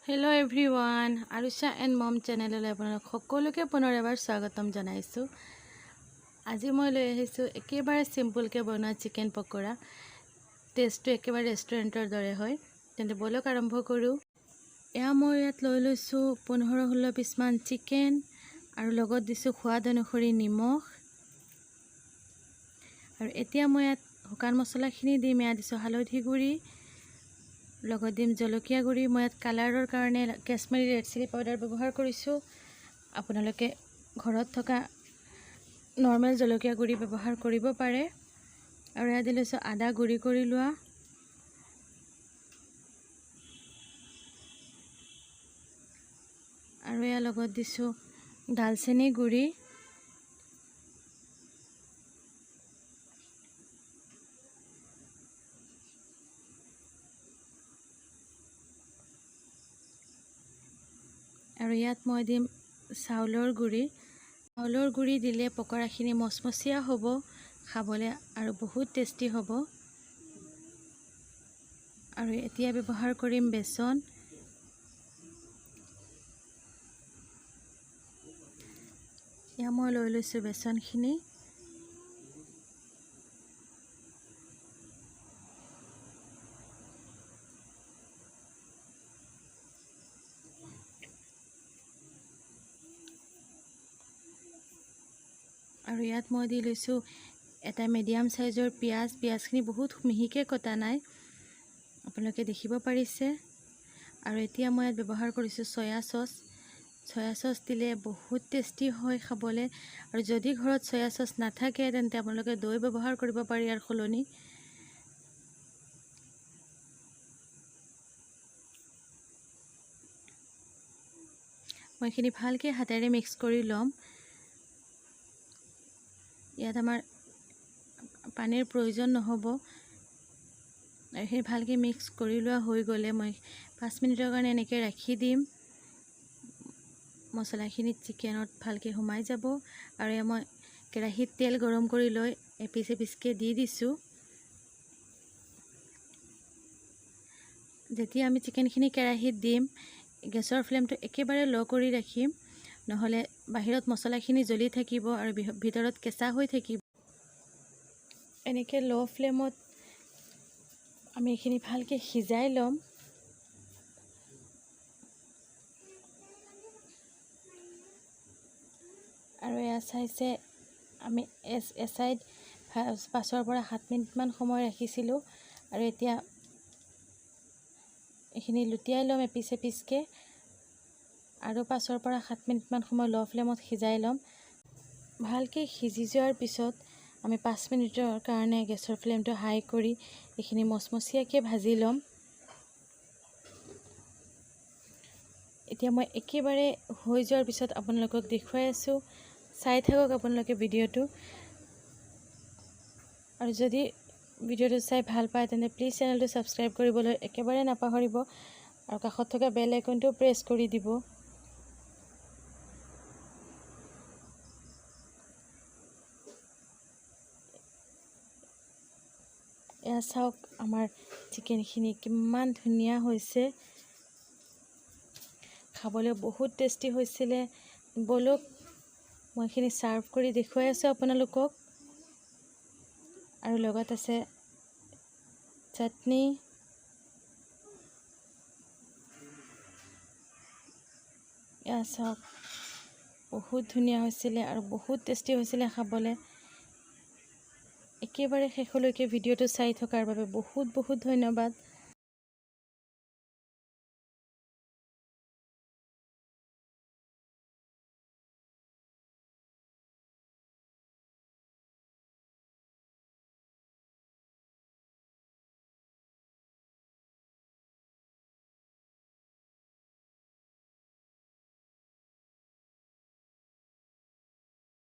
Hello' everyone, আৰুষা and মম চেনেললৈ আপোনালোক সকলোকে পুনৰ এবাৰ স্বাগতম জনাইছোঁ। আজি মই লৈ আহিছোঁ একেবাৰে চিম্পুলকৈ বনোৱা চিকেন পকৰা। টেষ্টটো একেবাৰে ৰেষ্টুৰেণ্টৰ দৰে হয়। তেন্তে ব'লক, আৰম্ভ কৰোঁ। এয়া মই ইয়াত লৈ লৈছোঁ 15-16 পিচমান চিকেন আৰু লগত দিছোঁ সোৱাদ অনুসৰি নিমখ। আৰু এতিয়া মই ইয়াত শুকান মছলাখিনি দিম। এয়া দিছোঁ হালধি গুড়ি, লগত দিম জলকীয়া গুড়ি। মই ইয়াত কালাৰৰ কাৰণে কাশ্মীৰী ৰেড চিলি পাউডাৰ ব্যৱহাৰ কৰিছোঁ। আপোনালোকে ঘৰত থকা নৰ্মেল জলকীয়া গুড়ি ব্যৱহাৰ কৰিব পাৰে। আৰু ইয়াত দি লৈছোঁ আদা গুড়ি কৰি লোৱা। আৰু ইয়াৰ লগত দিছোঁ দালচেনি গুড়ি। আৰু ইয়াত মই দিম চাউলৰ গুড়ি। চাউলৰ গুড়ি দিলে পকৰাখিনি মচমচীয়া হ'ব খাবলৈ আৰু বহুত টেষ্টি হ'ব। আৰু এতিয়া ব্যৱহাৰ কৰিম বেচন। এয়া মই লৈ লৈছোঁ বেচনখিনি। আৰু ইয়াত মই দি লৈছোঁ এটা মিডিয়াম চাইজৰ পিঁয়াজ। পিঁয়াজখিনি বহুত মিহিকৈ কটা নাই, আপোনালোকে দেখিব পাৰিছে। আৰু এতিয়া মই ইয়াত ব্যৱহাৰ কৰিছোঁ চয়া চচ। চয়া চচ দিলে বহুত টেষ্টি হয় খাবলৈ। আৰু যদি ঘৰত চয়া চচ নাথাকে, তেন্তে আপোনালোকে দৈ ব্যৱহাৰ কৰিব পাৰে ইয়াৰ সলনি। মই এইখিনি ভালকৈ হাতেৰে মিক্স কৰি ল'ম। ইয়াত আমাৰ পানীৰ প্ৰয়োজন নহ'ব। আৰু সেই ভালকৈ মিক্স কৰি লোৱা হৈ গ'লে মই 5 মিনিটৰ কাৰণে এনেকৈ ৰাখি দিম। মছলাখিনি চিকেনত ভালকৈ সোমাই যাব। আৰু এয়া মই কেৰাহীত তেল গৰম কৰি লৈ এপিচ এপিচকৈ দি দিছোঁ। যেতিয়া আমি চিকেনখিনি কেৰাহীত দিম, গেছৰ ফ্লেমটো একেবাৰে ল' কৰি ৰাখিম, নহ'লে বাহিৰত মছলাখিনি জ্বলি থাকিব আৰু ভিতৰত কেঁচা হৈ থাকিব। এনেকৈ ল' ফ্লেমত আমি এইখিনি ভালকৈ সিজাই ল'ম। আৰু এয়া চাইছে, আমি এচাইড 5ৰ পৰা 7 মিনিটমান সময় ৰাখিছিলোঁ। আৰু এতিয়া এইখিনি লুটিয়াই ল'ম এপিচ এপিচকৈ আৰু 5ৰ পৰা 7 মিনিটমান সময় ল' ফ্লেমত সিজাই ল'ম। ভালকৈ সিজি যোৱাৰ পিছত আমি 5 মিনিটৰ কাৰণে গেছৰ ফ্লেমটো হাই কৰি এইখিনি মচমচীয়াকৈ ভাজি ল'ম। এতিয়া মই একেবাৰে হৈ যোৱাৰ পিছত আপোনালোকক দেখুৱাই আছোঁ। চাই থাকক আপোনালোকে ভিডিঅ'টো। আৰু যদি ভিডিঅ'টো চাই ভাল পায়, তেন্তে প্লিজ চেনেলটো ছাবস্ক্ৰাইব কৰিবলৈ একেবাৰে নাপাহৰিব আৰু কাষত থকা বেল আইকনটোও প্ৰেছ কৰি দিব। এয়া চাওক, আমাৰ চিকেনখিনি কিমান ধুনীয়া হৈছে। খাবলৈ বহুত টেষ্টি হৈছিলে। ব'লক, মই এইখিনি ছাৰ্ভ কৰি দেখুৱাই আছোঁ আপোনালোকক। আৰু লগত আছে চাটনি। এয়া চাওক, বহুত ধুনীয়া হৈছিলে আৰু বহুত টেষ্টি হৈছিলে খাবলৈ। একেবাৰে শেষলৈকে ভিডিঅ'টো চাই থকাৰ বাবে বহুত বহুত ধন্যবাদ।